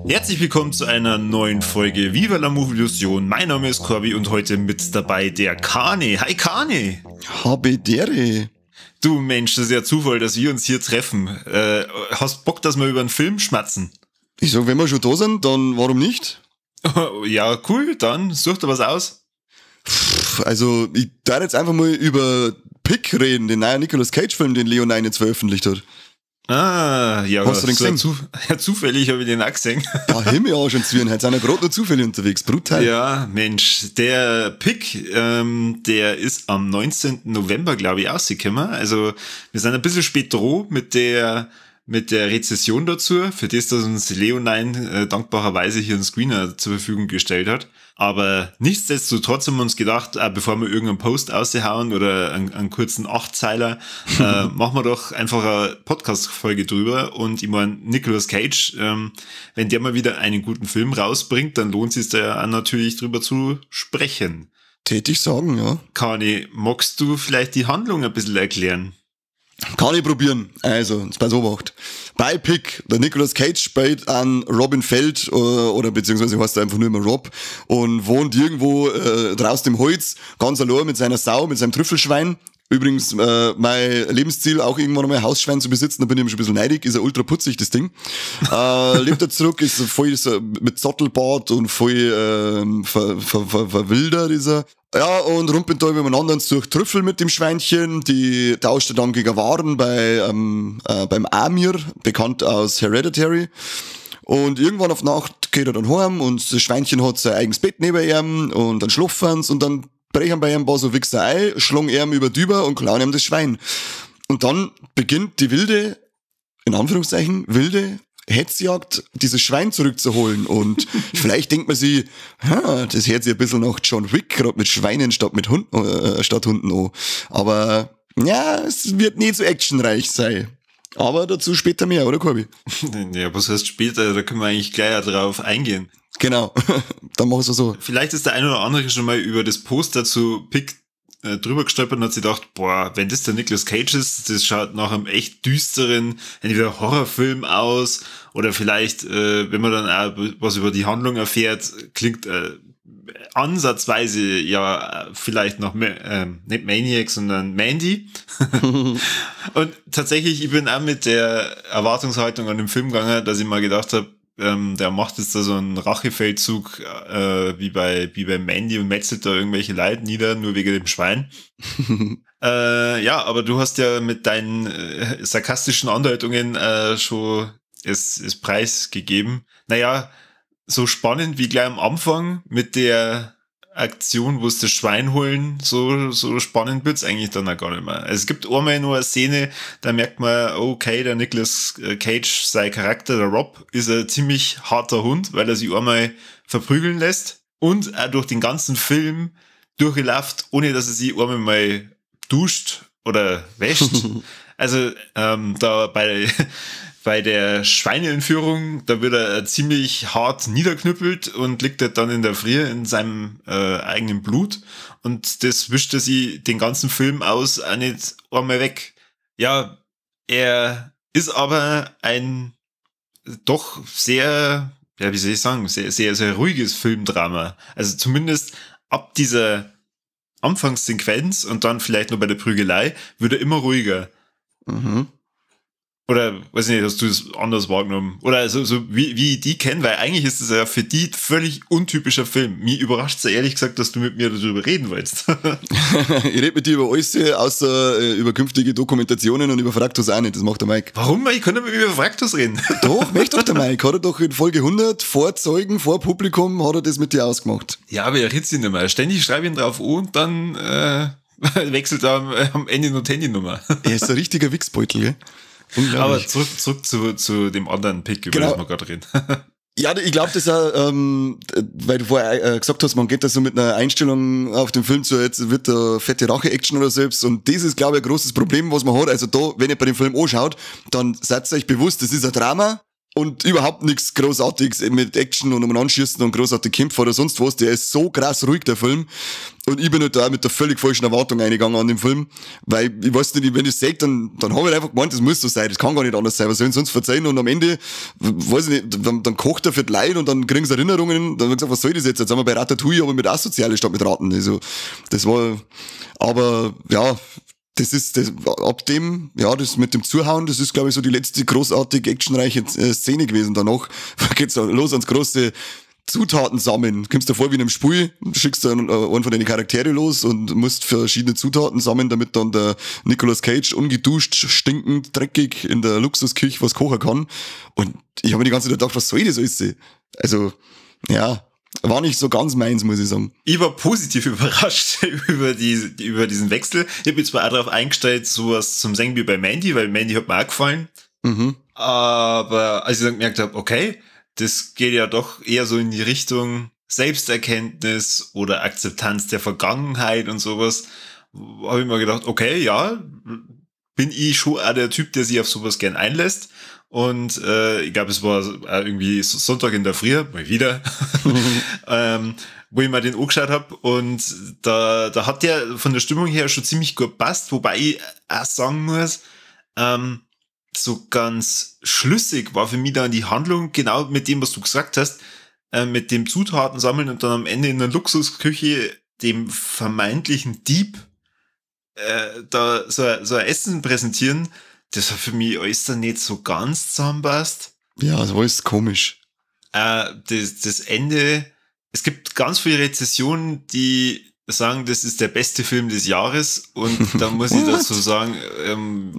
Herzlich willkommen zu einer neuen Folge Viva la Movilusion. Mein Name ist Corby und heute mit dabei der Kane. Hi Kane! Habedere! Du Mensch, das ist ja Zufall, dass wir uns hier treffen. Hast Bock, dass wir über einen Film schmatzen? Ich sag, wenn wir schon da sind, dann warum nicht? Ja, cool, dann such dir was aus. Also, ich darf jetzt einfach mal über Pig reden, den neuen Nicolas Cage-Film, den Leonine jetzt veröffentlicht hat. Ah, ja. Hast du den gesehen? Ja, zufällig habe ich den auch gesehen. Ja, Himmel auch schon zwirn. Heute sind ja gerade noch zufällig unterwegs. Brutal. Ja, Mensch, der Pig, der ist am 19. November, glaube ich, rausgekommen. Also, wir sind ein bisschen spät dran mit der Rezession dazu, für das, dass uns Leonine dankbarerweise hier einen Screener zur Verfügung gestellt hat. Aber nichtsdestotrotz haben wir uns gedacht, bevor wir irgendeinen Post raushauen oder einen kurzen Achtzeiler, machen wir doch einfach eine Podcast-Folge drüber. Und ich meine, Nicolas Cage, wenn der mal wieder einen guten Film rausbringt, dann lohnt es sich da ja auch natürlich drüber zu sprechen. Tät ich sagen, ja. Kani, magst du vielleicht die Handlung ein bisschen erklären? Kann ich probieren. Also, jetzt pass auf. Bei Pig, der Nicolas Cage spielt an Robin Feld, oder beziehungsweise heißt er einfach nur immer Rob, und wohnt irgendwo draußen im Holz, ganz allein mit seiner Sau, mit seinem Trüffelschwein. Übrigens, mein Lebensziel, auch irgendwann einmal ein Hausschwein zu besitzen, da bin ich ihm schon ein bisschen neidig, ist ja ultra putzig, das Ding. Lebt er zurück, ist voll so mit Zottelbart und voll verwildert ist er. Ja, und rumpelt da übereinander und sucht Trüffel mit dem Schweinchen, die tauscht er dann gegen Waren beim Amir, bekannt aus Hereditary. Und irgendwann auf Nacht geht er dann heim und das Schweinchen hat sein eigenes Bett neben ihm und dann schlafen sie und dann brechen bei ihm ein paar so Wichser ein, schlagen ihm über drüber und klauen ihm das Schwein. Und dann beginnt die wilde, in Anführungszeichen, wilde Hetzjagd, dieses Schwein zurückzuholen. Und vielleicht denkt man sich, das hört sich ein bisschen nach John Wick, gerade mit Schweinen statt mit Hunden, statt Hunden an. Aber ja, es wird nicht so actionreich sein. Aber dazu später mehr, oder Corby? Ja, was heißt später? Da können wir eigentlich gleich drauf eingehen. Genau, dann machen wir es so. Vielleicht ist der ein oder andere schon mal über das Poster zu Pig drüber gestolpert und hat sich gedacht, boah, wenn das der Nicolas Cage ist, das schaut nach einem echt düsteren, entweder Horrorfilm aus oder vielleicht, wenn man dann auch was über die Handlung erfährt, klingt ansatzweise ja vielleicht noch nicht Maniac, sondern Mandy. Und tatsächlich, ich bin auch mit der Erwartungshaltung an den Film gegangen, dass ich mal gedacht habe, der macht jetzt da so einen Rachefeldzug wie bei Mandy und metzelt da irgendwelche Leute nieder, nur wegen dem Schwein. Ja, aber du hast ja mit deinen sarkastischen Andeutungen schon es preisgegeben. Naja, so spannend wie gleich am Anfang mit der Aktion, wo es das Schwein holen, so spannend wird's eigentlich dann auch gar nicht mehr. Also es gibt einmal nur eine Szene, da merkt man, okay, der Nicolas Cage, sein Charakter, der Rob, ist ein ziemlich harter Hund, weil er sich einmal verprügeln lässt und auch durch den ganzen Film durchläuft, ohne dass er sich einmal mal duscht oder wäscht. Also da bei der Schweineentführung, da wird er ziemlich hart niederknüppelt und liegt er dann in der Frier in seinem eigenen Blut. Und das wischt er sich den ganzen Film aus auch nicht einmal weg. Ja, er ist aber ein doch sehr, ja, wie soll ich sagen, sehr, sehr, sehr ruhiges Filmdrama. Also zumindest ab dieser Anfangssequenz und dann vielleicht nur bei der Prügelei wird er immer ruhiger. Mhm. Oder, weiß ich nicht, hast du es anders wahrgenommen? Oder so wie ich die kenne, weil eigentlich ist es ja für die völlig untypischer Film. Mich überrascht es ja ehrlich gesagt, dass du mit mir darüber reden willst. Ich rede mit dir über alles, außer über künftige Dokumentationen und über Fraktus auch nicht. Das macht der Mike. Warum? Ich kann doch mit mir über Fraktus reden. Doch, möchte doch der Mike. Hat er doch in Folge 100 vor Zeugen, vor Publikum, hat er das mit dir ausgemacht. Ja, aber er redet sich nicht mehr. Ständig schreibe ich ihn drauf an und dann wechselt er am Ende noch die Handynummer. Er ist ein richtiger Wichsbeutel, gell? Aber zurück zu dem anderen Pick, über genau. das wir gerade reden. Ja, ich glaube, das auch, weil du vorher gesagt hast, man geht da so mit einer Einstellung auf den Film zu, jetzt wird da fette Rache-Action oder selbst. Und das ist, glaube ich, ein großes Problem, was man hat. Also da, wenn ihr bei dem Film anschaut, dann seid ihr euch bewusst, das ist ein Drama und überhaupt nichts Großartiges mit Action und umeinander und großartig Kämpfe oder sonst was. Der ist so krass ruhig, der Film. Und ich bin halt da mit der völlig falschen Erwartung eingegangen an den Film, weil ich weiß nicht, wenn ich es sehe, dann habe ich einfach gemeint, das muss so sein, das kann gar nicht anders sein, was sollen sie sonst verzeihen? Und am Ende, weiß ich nicht, dann kocht er für die Leute und dann kriegen sie Erinnerungen, dann haben wir gesagt, was soll das jetzt? Jetzt sind wir bei Ratatouille, aber mit Asoziale statt mit Ratten. Also, das war, aber, ja, das ist, das, ab dem, ja, das mit dem Zuhauen, das ist, glaube ich, so die letzte großartig actionreiche Szene gewesen. Danach geht's los ans große Zutaten sammeln. Kommst dir vor wie in einem Spiel, schickst dann einen von deinen Charaktere los und musst verschiedene Zutaten sammeln, damit dann der Nicolas Cage ungeduscht, stinkend, dreckig in der Luxusküche was kochen kann. Und ich habe mir die ganze Zeit gedacht, was soll das alles? Also, ja, war nicht so ganz meins, muss ich sagen. Ich war positiv überrascht über diesen Wechsel. Ich habe mich zwar auch darauf eingestellt, sowas zum Singen wie bei Mandy, weil Mandy hat mir auch gefallen. Mhm. Aber als ich dann gemerkt habe, okay, das geht ja doch eher so in die Richtung Selbsterkenntnis oder Akzeptanz der Vergangenheit und sowas, habe ich mir gedacht, okay, ja, bin ich schon auch der Typ, der sich auf sowas gern einlässt. Und ich glaube, es war irgendwie Sonntag in der Früh, mal wieder, wo ich mir den angeschaut habe. Und da hat der von der Stimmung her schon ziemlich gut passt, wobei ich auch sagen muss, so ganz schlüssig war für mich dann die Handlung, genau mit dem, was du gesagt hast, mit dem Zutaten sammeln und dann am Ende in der Luxusküche dem vermeintlichen Dieb da so ein Essen präsentieren. Das hat für mich alles dann nicht so ganz zusammenpasst. Ja, das war alles komisch. Das Ende, es gibt ganz viele Rezessionen, die sagen, das ist der beste Film des Jahres, und da muss ich dazu sagen,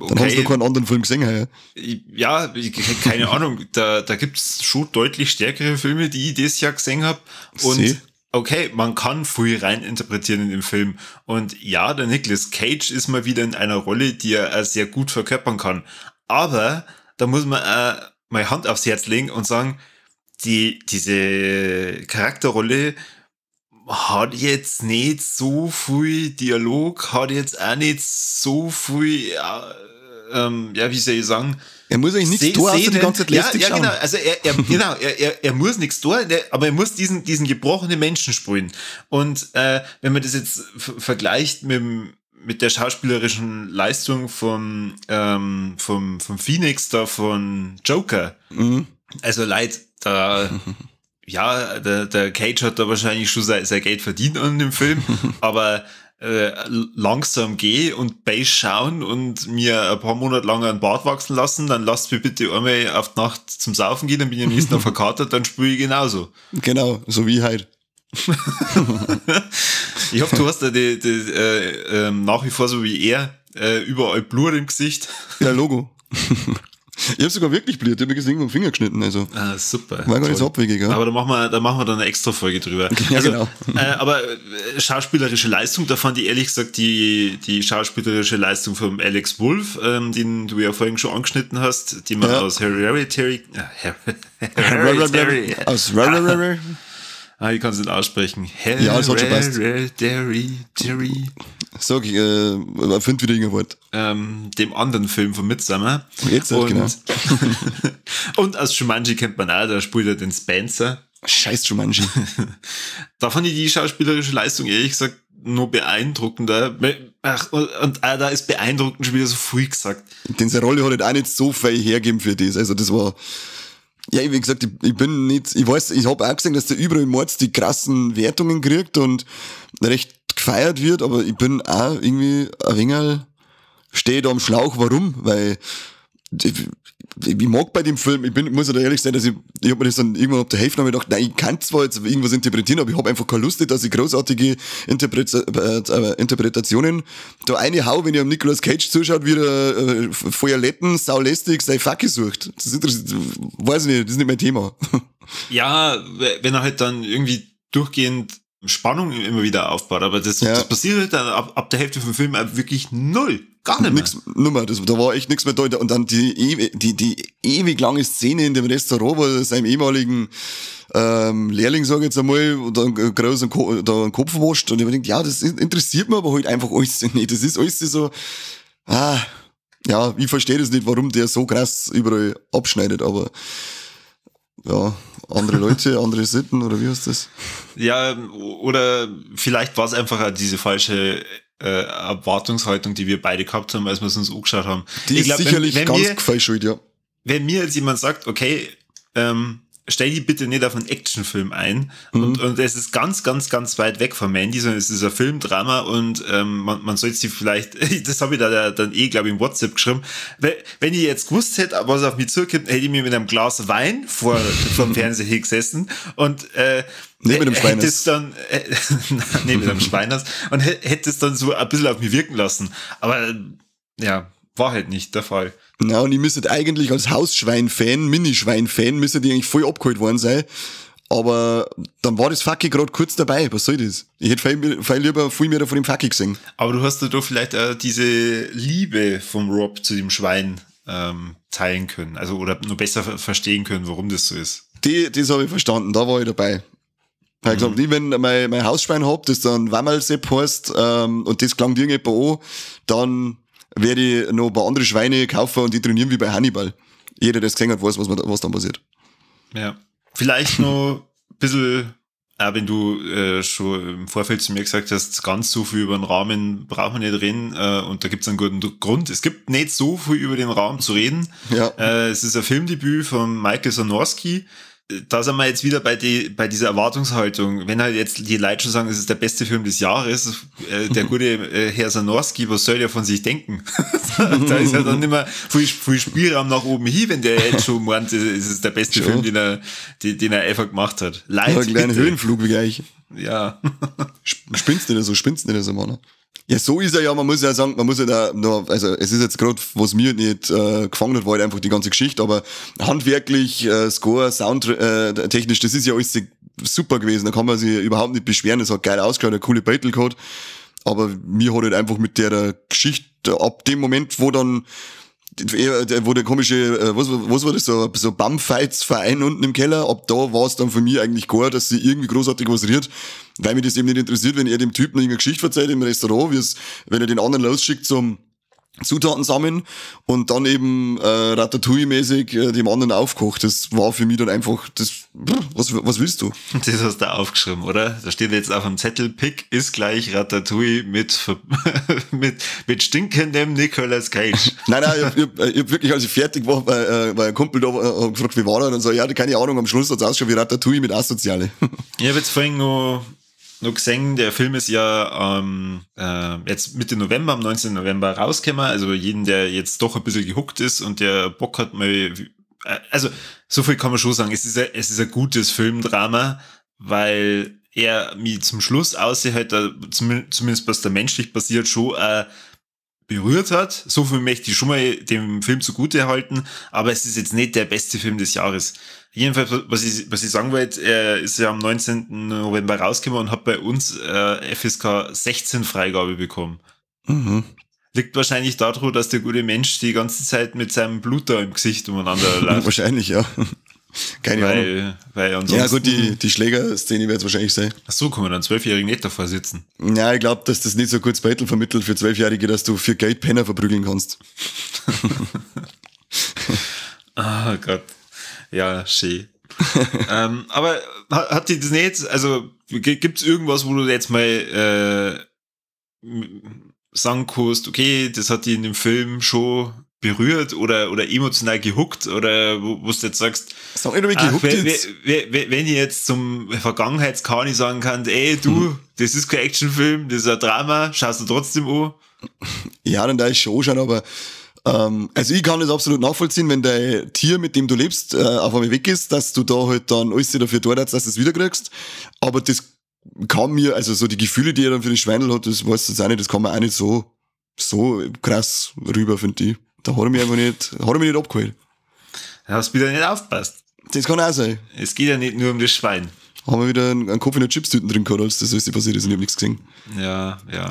okay. Dann hast du noch keinen anderen Film gesehen, ja? Ja, keine Ahnung, da gibt's schon deutlich stärkere Filme, die ich dieses Jahr gesehen habe. Und okay, man kann viel reininterpretieren in dem Film. Und ja, der Nicolas Cage ist mal wieder in einer Rolle, die er sehr gut verkörpern kann. Aber da muss man auch mal Hand aufs Herz legen und sagen, diese Charakterrolle hat jetzt nicht so viel Dialog, hat jetzt auch nicht so viel, ja, wie soll ich sagen? Er muss eigentlich nichts tun, außer die ganze Zeit lästig schauen. Ja, genau. Also er muss nichts tun, aber er muss diesen gebrochenen Menschen spielen. Und wenn man das jetzt vergleicht mit der schauspielerischen Leistung vom Phoenix da von Joker, also Leute, da ja, der Cage hat da wahrscheinlich schon sein Geld verdient an dem Film, aber langsam geh und Base schauen und mir ein paar Monate lang einen Bart wachsen lassen, dann lasst mich bitte einmal auf die Nacht zum Saufen gehen, dann bin ich am nächsten Tag verkatert, dann spiele ich genauso. Genau, so wie halt. Ich hoffe, du hast da die nach wie vor so wie er überall Blut im Gesicht. Ja, Logo. Ich habe sogar wirklich Blut, ich habe mir gesehen mit dem Finger geschnitten. Also. Ah, super. War gar nicht so abwegig, ja. Aber da machen wir dann eine extra Folge drüber. Ja, also, genau. Aber schauspielerische Leistung, da fand ich ehrlich gesagt die schauspielerische Leistung von Alex Wolff, den du ja vorhin schon angeschnitten hast, die man aus Hereditary. Aus Hereditary. Ah, ich kann es nicht aussprechen. Ja, das hat schon passt. Hereditary. Sag ich, find wieder irgendein Wort. Dem anderen Film von Midsommar. Jetzt halt, genau. Und aus Jumanji kennt man auch, da spielt er den Spencer. Scheiß Jumanji. Da fand ich die schauspielerische Leistung ehrlich gesagt nur beeindruckender. Ach, und da ist beeindruckend schon wieder so früh gesagt. Denn seine Rolle hat halt auch nicht so viel hergegeben für das. Also das war... Ja, wie gesagt, ich bin nicht, ich weiß, ich habe auch gesehen, dass der überall im März die krassen Wertungen kriegt und recht gefeiert wird, aber ich bin auch irgendwie ein wenig, stehe da am Schlauch, warum? Weil ich mag bei dem Film, muss ja da ehrlich sein, dass ich hab mir das dann irgendwann ab der Hälfte gedacht, nein, ich kann zwar jetzt irgendwas interpretieren, aber ich habe einfach keine Lust, dass ich großartige Interpretationen da eine hau, wenn ich am Nicolas Cage zuschaut, wie er Feuerletten, saulästig, sein Fackel sucht. Das ist, weiß ich nicht, das ist nicht mein Thema. Ja, wenn er halt dann irgendwie durchgehend Spannung immer wieder aufbaut, aber das passiert halt dann ab der Hälfte vom Film wirklich null. Gar nicht mehr. Nix, nimmer. Da war echt nichts mehr da. Und dann die ewig lange Szene in dem Restaurant, wo er seinem ehemaligen Lehrling, sag ich jetzt einmal, und dann groß da einen Kopf wascht. Und ich mir denkt, ja, das interessiert mich aber halt einfach alles nicht. Das ist alles so, ja, ich verstehe das nicht, warum der so krass überall abschneidet, aber ja, andere Leute, andere Sitten, oder wie heißt das? Ja, oder vielleicht war es einfach auch diese falsche Erwartungshaltung, die wir beide gehabt haben, als wir es uns angeschaut haben. Die Ich ist glaub, sicherlich wenn ganz mir, falsch schuld, ja. Wenn mir jetzt jemand sagt, okay, stell dich bitte nicht auf einen Actionfilm ein und es ist ganz, ganz, ganz weit weg von Mandy, sondern es ist ein Filmdrama und man sollte sie vielleicht, das habe ich da dann glaube ich, im WhatsApp geschrieben, wenn ich jetzt gewusst hätte, was auf mich zukommt, hätte ich mir mit einem Glas Wein vor dem Fernseher gesessen und nicht mit dem Schweiners. Hätte es dann, nee, mit einem Schweiners, und hätte es dann so ein bisschen auf mich wirken lassen. Aber ja, war halt nicht der Fall. Na, und ich müsste eigentlich als Hausschwein-Fan, Minischwein-Fan, müsste die eigentlich voll abgeholt worden sein. Aber dann war das Facki grad kurz dabei. Was soll das? Ich hätte viel lieber viel mehr von dem Facki gesehen. Aber du hast da vielleicht auch diese Liebe vom Rob zu dem Schwein teilen können. Also, oder nur besser verstehen können, warum das so ist. Das habe ich verstanden, da war ich dabei. Ich hab gesagt, ich, wenn mein Hausschwein hab, das dann Wammerlsepp heißt, und das klangt irgendjemand an, dann werde ich noch ein paar andere Schweine kaufen und die trainieren wie bei Hannibal. Jeder, der es gesehen hat, weiß, was dann passiert. Ja. Vielleicht noch ein bisschen, auch wenn du schon im Vorfeld zu mir gesagt hast, ganz so viel über den Rahmen braucht man nicht reden, und da gibt's einen guten Grund. Es gibt nicht so viel über den Rahmen zu reden. Ja. Es ist ein Filmdebüt von Michael Sarnoski. Da sind wir jetzt wieder bei dieser Erwartungshaltung. Wenn halt jetzt die Leute schon sagen, es ist der beste Film des Jahres, der gute Herr Sarnoski, was soll der von sich denken? Da ist ja dann nicht mehr viel Spielraum nach oben hin, wenn der jetzt schon meint, es ist der beste Film, den er einfach gemacht hat. Leid, ja, einen kleinen Höhenflug wie gleich. Ja. Spinnst nicht so, Mann. Ja, so ist er ja, man muss ja sagen, man muss ja da, also es ist jetzt gerade, was mir nicht gefangen hat, war halt einfach die ganze Geschichte, aber handwerklich, Score, Sound, technisch, das ist ja alles super gewesen, da kann man sich überhaupt nicht beschweren, es hat geil ausgeschaut, eine coole Battle gehabt, aber mir hat halt einfach mit der Geschichte, ab dem Moment, wo dann, wo der komische, was war das, so Bumfights-Verein unten im Keller, ab da war es dann für mich eigentlich klar, dass sie irgendwie großartig was rührt, weil mich das eben nicht interessiert, wenn er dem Typen irgendeine Geschichte verzeiht im Restaurant, wenn er den anderen losschickt zum Zutaten sammeln und dann eben Ratatouille-mäßig dem anderen aufkocht. Das war für mich dann einfach, das, was willst du? Das hast du aufgeschrieben, oder? Da steht jetzt auf dem Zettel, Pick ist gleich Ratatouille mit stinkendem Nicolas Cage. Nein, ich hab wirklich, als ich fertig war, weil ein Kumpel da war, gefragt, wie war er? Und so, ja, keine Ahnung, am Schluss hat's ausgeschaut wie Ratatouille mit Asoziale. Ich habe jetzt vorhin noch gesehen, der Film ist ja jetzt Mitte November, am 19. November rausgekommen. Also jeden, der jetzt doch ein bisschen gehuckt ist und der Bock hat, mal, also so viel kann man schon sagen, es ist ein gutes Filmdrama, weil er mich zum Schluss aussieht, halt, zumindest was da menschlich passiert, schon berührt hat. So viel möchte ich schon mal dem Film zugute halten, aber es ist jetzt nicht der beste Film des Jahres. Jedenfalls, was ich sagen wollte, er ist ja am 19. November rausgekommen und hat bei uns FSK 16 Freigabe bekommen. Mhm. Liegt wahrscheinlich daran, dass der gute Mensch die ganze Zeit mit seinem Blut da im Gesicht umeinander läuft. Wahrscheinlich, ja. Keine Ahnung. Weil ansonsten, ja gut, die Schlägerszene wird es wahrscheinlich sein. Ach so, kann man dann 12-Jährigen nicht davor sitzen. Ja, ich glaube, dass das nicht so kurz Battle vermittelt für 12-Jährige, dass du für Geld Penner verprügeln kannst. Ah, Gott. Ja, schön. Aber hat die das nicht, also gibt's irgendwas, wo du jetzt mal sagen kannst, okay, das hat die in dem Film schon berührt oder emotional gehuckt oder wo du jetzt sagst, sag nicht, ob ich gehuckt jetzt. Wenn ich jetzt zum Vergangenheitskani sagen kann, ey du, das ist kein Actionfilm, das ist ein Drama, schaust du trotzdem an? Ja, dann da ist schon anschauen, aber also ich kann das absolut nachvollziehen, wenn dein Tier, mit dem du lebst, auf einmal weg ist, dass du da halt dann alles dafür tun hast, dass du es wiederkriegst. Aber das kann mir, also so die Gefühle, die er dann für das Schweinel hat, das weiß ich jetzt auch nicht, das kann man auch nicht so krass rüber, finde ich. Da hat er mich einfach nicht, abgeholt. Da hast du wieder nicht aufgepasst. Das kann auch sein. Es geht ja nicht nur um das Schwein. Haben wir wieder einen Kopf in der Chipstüten drin gehabt, als das alles passiert ist und ich hab nichts gesehen. Ja, ja.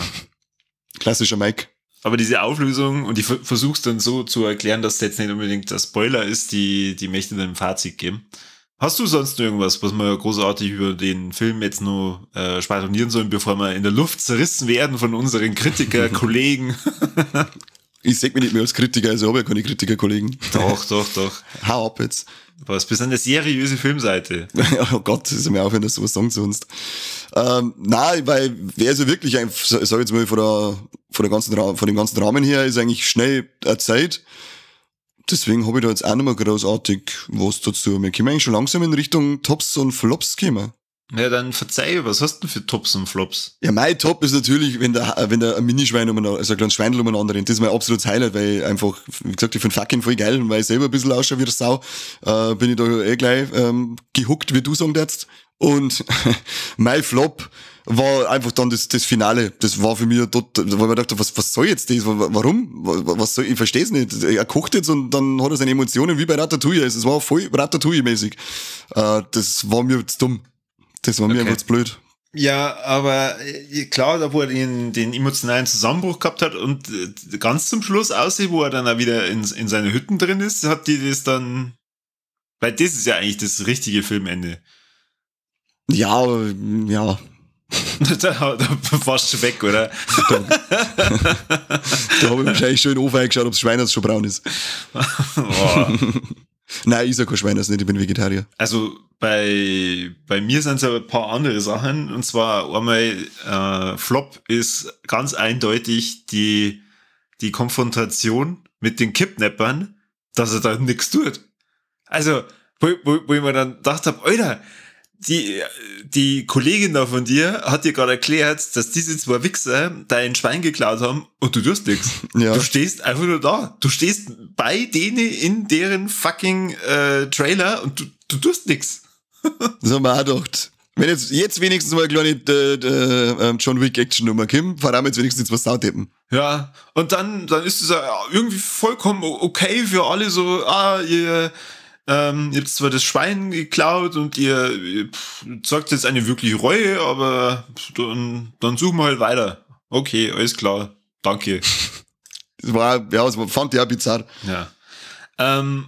Klassischer Mike. Aber diese Auflösung, und ich versuch's dann so zu erklären, dass es jetzt nicht unbedingt der Spoiler ist, die möchte dann ein Fazit geben. Hast du sonst noch irgendwas, was wir großartig über den Film jetzt noch schwadronieren sollen, bevor wir in der Luft zerrissen werden von unseren Kritiker-Kollegen? Ich seh mich nicht mehr als Kritiker, also habe ich ja keine Kritiker-Kollegen. Doch, doch, doch. Hau ab jetzt. Was, wir sind eine seriöse Filmseite. Oh Gott, ist mir aufhören, dass du was sagen zu uns. Nein, weil wer ist ja wirklich, sag jetzt mal, von dem ganzen Rahmen her, ist eigentlich schnell erzählt. Deswegen habe ich da jetzt auch nicht mehr großartig was dazu. Wir können eigentlich schon langsam in Richtung Tops und Flops kommen. Ja, dann verzeih, was hast du denn für Tops und Flops? Ja, mein Top ist natürlich, wenn der ein Minischwein umeinander, also ein kleines Schweindel umeinander rennt. Das ist mein absolutes Highlight, weil ich einfach, wie gesagt, ich find fucking voll geil und weil ich selber ein bisschen ausschaue wie der Sau, bin ich da eh gleich gehuckt, wie du sagen darfst. Und mein Flop war einfach dann das Finale. Das war für mich dort, weil man dachte, was soll jetzt das? Warum? Was soll, ich verstehe es nicht. Er kocht jetzt und dann hat er seine Emotionen wie bei Ratatouille. Es war voll Ratatouille-mäßig. Das war mir zu dumm. Das war mir einfach zu blöd. Ja, aber klar, da wo er den emotionalen Zusammenbruch gehabt hat und ganz zum Schluss aussieht, wo er dann auch wieder in seine Hütten drin ist, hat die das dann, weil das ist ja eigentlich das richtige Filmende. Ja, ja. Da warst du weg, oder? Da habe ich wahrscheinlich schön offen eingeschaut, ob das Schwein schon braun ist. Nein, ich sag kein Schwein, das nicht, ich bin Vegetarier. Also bei mir sind es aber ein paar andere Sachen. Und zwar einmal, Flop ist ganz eindeutig die Konfrontation mit den Kidnappern, dass er da nichts tut. Also, wo ich mir dann gedacht habe, Alter, die Kollegin da von dir hat dir gerade erklärt, dass diese zwei Wichser dein Schwein geklaut haben und du tust nichts. Ja. Du stehst einfach nur da. Du stehst bei denen in deren fucking Trailer und du tust nichts. Das haben wir auch gedacht. Wenn jetzt wenigstens mal eine kleine John Wick Action-Nummer kommt, fahren wir jetzt wenigstens was Saudeppen. Ja, und dann ist es ja irgendwie vollkommen okay für alle so, ihr habt zwar das Schwein geklaut und ihr zeigt jetzt eine wirkliche Reue, aber dann suchen wir halt weiter. Okay, alles klar. Danke. Das war, ja, das fand ich auch bizarr. Ja.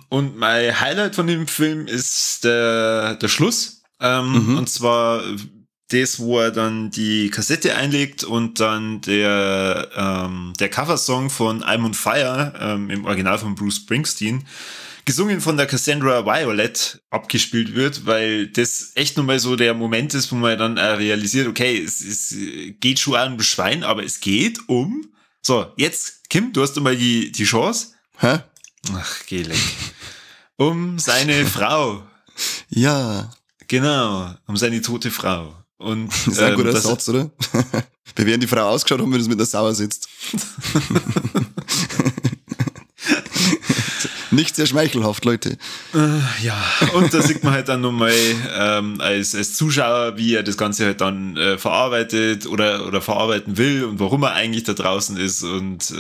Und mein Highlight von dem Film ist der Schluss. Und zwar das, wo er dann die Kassette einlegt und dann der Coversong von I'm on Fire, im Original von Bruce Springsteen, gesungen von der Cassandra Violet, abgespielt wird, weil das echt nochmal so der Moment ist, wo man dann realisiert, okay, es geht schon um Schwein, aber es geht um... So, jetzt, Kim, du hast nochmal die Chance. Hä? Ach, geh leck. Um seine Frau. Ja. Genau, um seine tote Frau. Und, das ist ein guter Satz, oder? Wir werden die Frau ausgeschaut haben, wenn du es mit der Sauer sitzt. Nicht sehr schmeichelhaft, Leute. Ja, und da sieht man halt dann nochmal als Zuschauer, wie er das Ganze halt dann verarbeitet oder verarbeiten will und warum er eigentlich da draußen ist. Und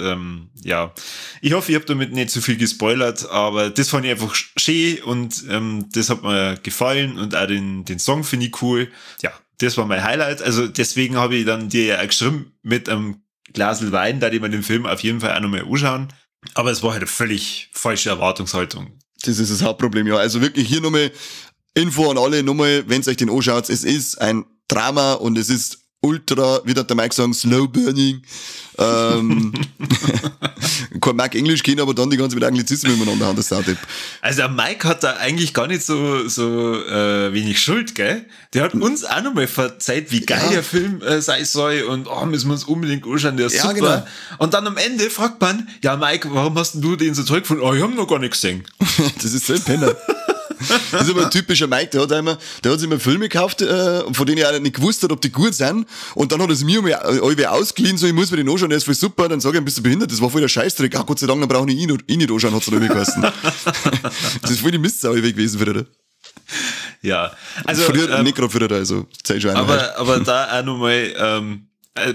ja, ich hoffe, ich habe damit nicht zu viel gespoilert, aber das fand ich einfach schön und das hat mir gefallen und auch den Song finde ich cool. Ja, das war mein Highlight. Also deswegen habe ich dann dir ja auch geschrieben mit einem Glasl Wein, da die mir den Film auf jeden Fall auch nochmal anschauen. Aber es war halt eine völlig falsche Erwartungshaltung. Das ist das Hauptproblem, ja. Also wirklich hier nochmal Info an alle, nochmal, wenn ihr euch den anschaut, es ist ein Drama und es ist ultra, wie hat der Mike sagen, slow burning. Kein Mike Englisch kennen, aber dann die ganze mit Anglizismen miteinander haben, das Saudepp. Also der Mike hat da eigentlich gar nicht so wenig Schuld, gell? Der hat uns auch nochmal verzeiht, wie geil der Film sein soll und oh, müssen wir uns unbedingt anschauen, der ist super. Genau. Und dann am Ende fragt man, ja Mike, warum hast denn du den so toll gefunden? Oh, ich hab noch gar nicht gesehen. Das ist so ein Penner. Das ist aber ein typischer Mike, der hat sich immer Filme gekauft, von denen er nicht gewusst hat, ob die gut sind. Und dann hat er es mir alle ausgeliehen, so ich muss mir den anschauen, der ist voll super. Dann sage ich ihm, bist du behindert, das war voll der Scheißdreck. Ach, Gott sei Dank, dann brauche ich ihn nicht anschauen, hat's dann geheißen. Das ist voll die Mistsau gewesen für den. Ja, also. Früher, nicht gerade früher, also, zeig schon einer. Aber da auch nochmal,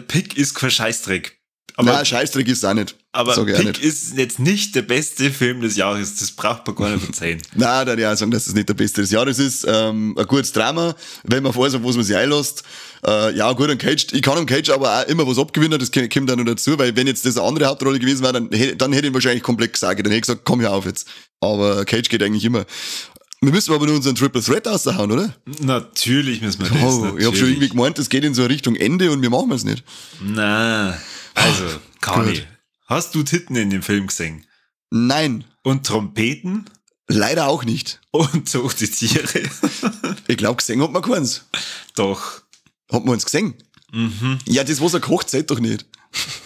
Pick ist kein Scheißdreck. Aber, Nein, Scheißdreck ist es auch nicht. Aber Pig nicht. Ist jetzt nicht der beste Film des Jahres. Das braucht man gar nicht verzeihen. Nein, da ich auch sagen, dass es nicht der beste des Jahres ist. Ein gutes Drama, wenn man weiß, auf was man sich einlässt. Ja, gut, an Cage. Ich kann am Cage aber auch immer was abgewinnen, das kommt dann noch dazu, weil wenn jetzt das eine andere Hauptrolle gewesen wäre, dann hätte ich ihn wahrscheinlich komplett gesagt. Dann hätte ich gesagt, komm hier auf jetzt. Aber Cage geht eigentlich immer. Wir müssen aber nur unseren Triple Threat raushauen, oder? Natürlich müssen wir das. Oh, ich hab schon irgendwie gemeint, das geht in so Richtung Ende und wir machen es nicht. Na, also, Kani, hast du Titten in dem Film gesehen? Nein. Und Trompeten? Leider auch nicht. Und tote Tiere? Ich glaube, gesehen hat man keins. Doch. Hat man uns gesehen? Mhm. Ja, das, was er kocht, zählt doch nicht.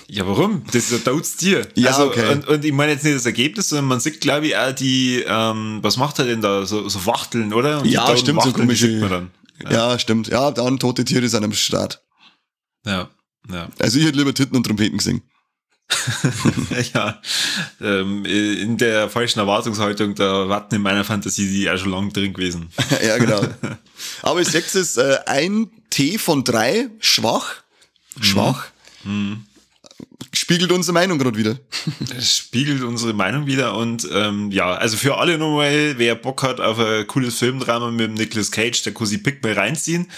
Ja, warum? Das ist ein totes Tier. Ja, also, okay. Und ich meine jetzt nicht das Ergebnis, sondern man sieht, glaube ich, auch die, was macht er denn da? So Wachteln, oder? Und ja, stimmt, Wachteln, so komische. Sieht man dann. Ja. Ja, stimmt. Ja, dann tote Tiere sind am Start. Ja, ja. Also ich hätte lieber Titten und Trompeten gesehen. Ja, in der falschen Erwartungshaltung, da warten in meiner Fantasie die auch schon lange drin gewesen. Ja, genau. Aber ich sehe es, ein T von 3, schwach. Schwach. Mhm. Spiegelt unsere Meinung gerade wieder. Es spiegelt unsere Meinung wieder und ja, also für alle nochmal, wer Bock hat auf ein cooles Filmdrama mit dem Nicolas Cage, der kann sich Pig mal reinziehen.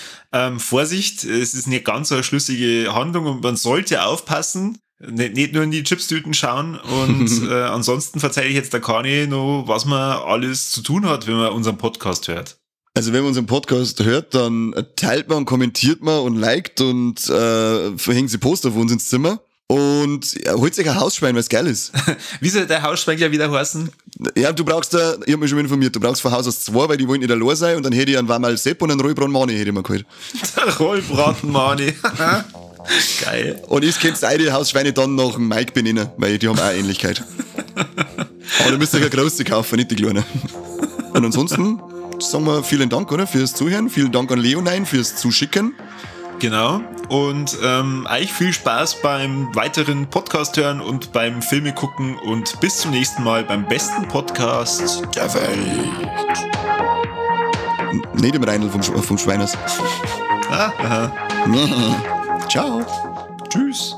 Vorsicht, es ist nicht ganz so eine schlüssige Handlung und man sollte aufpassen, nicht nur in die Chipstüten schauen und ansonsten verzeihe ich jetzt der Kani noch, was man alles zu tun hat, wenn man unseren Podcast hört. Also wenn man unseren Podcast hört, dann teilt man und kommentiert man und liked und verhängt sie Poster von uns ins Zimmer. Und ja, holt sich ein Hausschwein, weil's geil ist. Wie soll der Hausschwein ja wieder heißen? Ja, du brauchst da, ich hab mich schon informiert, du brauchst von Haus aus 2, weil die wollen nicht allein sein und dann hätte ich einen Wamal Sepp und einen Rollbraten Mani hätte ich mir geholt. Der Rollbraten Mani. Geil. Und ich könnt auch die Hausschweine dann nach Mike benennen, weil die haben auch Ähnlichkeit. Aber du müsst euch eine große kaufen, nicht die kleine. Und ansonsten sagen wir vielen Dank, oder, fürs Zuhören. Vielen Dank an Leonine fürs Zuschicken. Genau. Und euch viel Spaß beim weiteren Podcast hören und beim Filme gucken und bis zum nächsten Mal beim besten Podcast der Welt. Nicht im Reinl vom Schweiners. Ah, aha. Ciao. Tschüss.